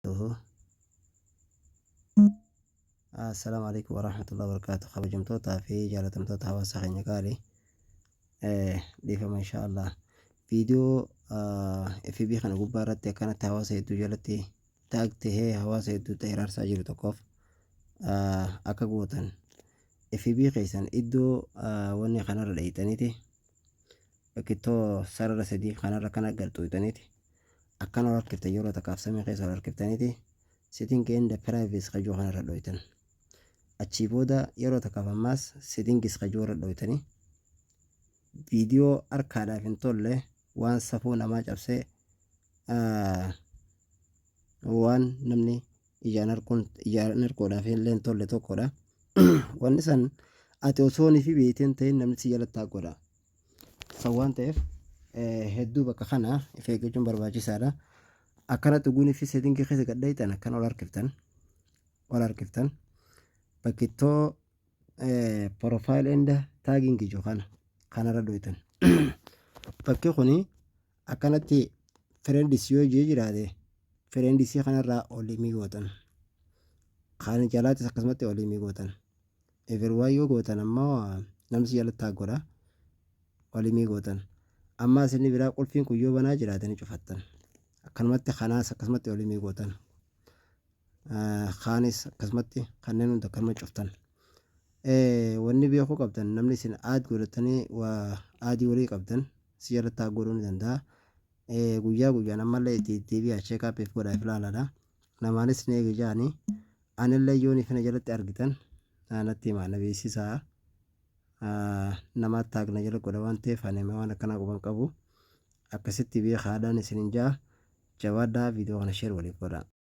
Wabarakaatuhu. Assalaamu alaikum warahmatullahi wabarakatuh. Kabajamtootaa fi jaalatamtoota hawaasa keenya gaarii, dhiifama insha Allah. Viidiyoo FB kana gubbaa irratti akkanatti hawaasa hedduu jalatti tag tahee hawaasa hedduu ta'e raarsaa jiru tokkoof akka gootan, FB keessan iddoo wanni kanarra dheeyxaniiti, bakkittoo sarara sadii kanarra kana galxuuyxaniiti, akkana ol harkiftan. Yeroo takkaaf samii keessa ol harkiftaniiti, setting and privacy kajuu kanarra dhoytan. Achii booda yeroo takkaaf ammaas settings kajuu irra dhoytanii, viidiyoo harkaadhaaf hin tolle, waan safuu namaa cabsee, waan namni ijaan harkuun ijaan harkuudhaaf illee hin tolle tokkodha. Wanni san ati osoo ni fi beekteen ta'in namni si jalatti haa godha. San waan ta'eef hedduu bakka kana if eeggachuun barbaachisaadha. Akkana xuguunii fi settingii keessa gad dhayxan, akkana ol harkiftan, ol harkiftan, bakkittoo profile and tagging jiru kana kanarra dhoytan. Bakki kuni akkanatti friends yoo jee jiraate, friends kanarraa olii mi gootan. Kan jalaatis akkasumatti olii mi gootan. Everyone yoo gootan ammoo namni si jalatti haa godha. Olii mi gootan. Ammaas inni biraa qulfiin kun yoo banaa jiraate ni cufattan. Akkanumatti kanaas akkasumatti olii mi gootan. Kaanis akkasumatti kanneen hunda akkanuma cuftan. Wanni beekuu qabdan, namni isin add godhatanii waa add walii qabdan si jalatti haa godhuu ni danda'a. Guyyaa guyyaan ammallee itti deebi'aa, check upiif godhaa, if ilaalaadha. Namaanis ni eegi jaanii anillee yoon ifina jalatti argitan natti himaa, na beeksisaa. Nama tag na jala godha waan ta'eef ani waan akkanaa quban qabu. Akkasitti beekaadhaan isinin jaa. Jabaadhaa, viidiyoo kana share waliif godhaa.